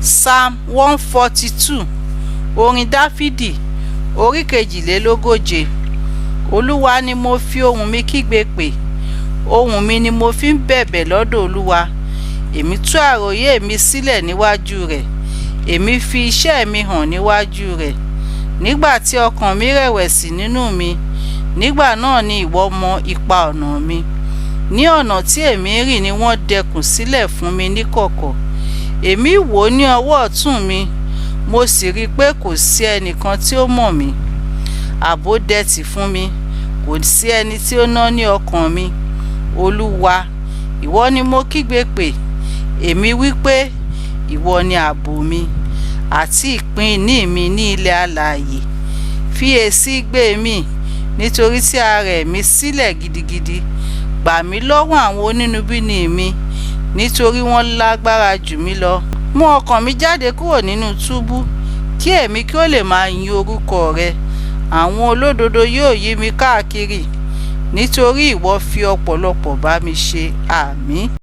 Psalm 142. Orin Dáfídì orí 142. Olúwa ni mo fi ohùn mi kígbe pè, ohùn mi ni mo fi ń bẹ̀bẹ̀ lọ́dọ̀ Olúwa. Èmi tú àròyé mi sílẹ̀ níwájú rẹ̀, èmi fi iṣẹ́ mi hàn níwájú rẹ̀. Nígbà tí ọkàn mi rẹ̀wẹ̀sì nínú mi, nígbà náà ni ìwọ mọ ipa ọ̀nà mi. Ní ọ̀nà tí èmi ń rìn ni wọ́n dẹkùn sílẹ̀ fún mi níkọ̀kọ̀. Èmi wò ó ní ọwọ́ ọ̀tún mi, mo sì rí i pé kò sí ẹnìkan tí ó mọ̀ mí. Ààbò dẹtì fún mi, kò sí ẹni tí ó náání ọkàn mi. Olúwa, ìwọ ni mo kígbe pè, èmi wí pé, ìwọ ni ààbò mi àti ìpín ìní mi ní ilẹ̀ alààyè. Fiyèsí igbe mi, nítorí tí a rẹ̀ mí sílẹ̀ gidigidi. Gbà mí lọ́wọ́ àwọn onínúbíni mi, nítorí wọ́n lágbára jù mí lọ. Mú ọkàn mi jáde kúrò nínú túbú, kí èmi kí ó lè máa yin orúkọ rẹ. Àwọn olódodo yóò yí mi káàkiri, nítorí ìwọ fi ọ̀pọ̀lọpọ̀ bá mi ṣe. Àmín.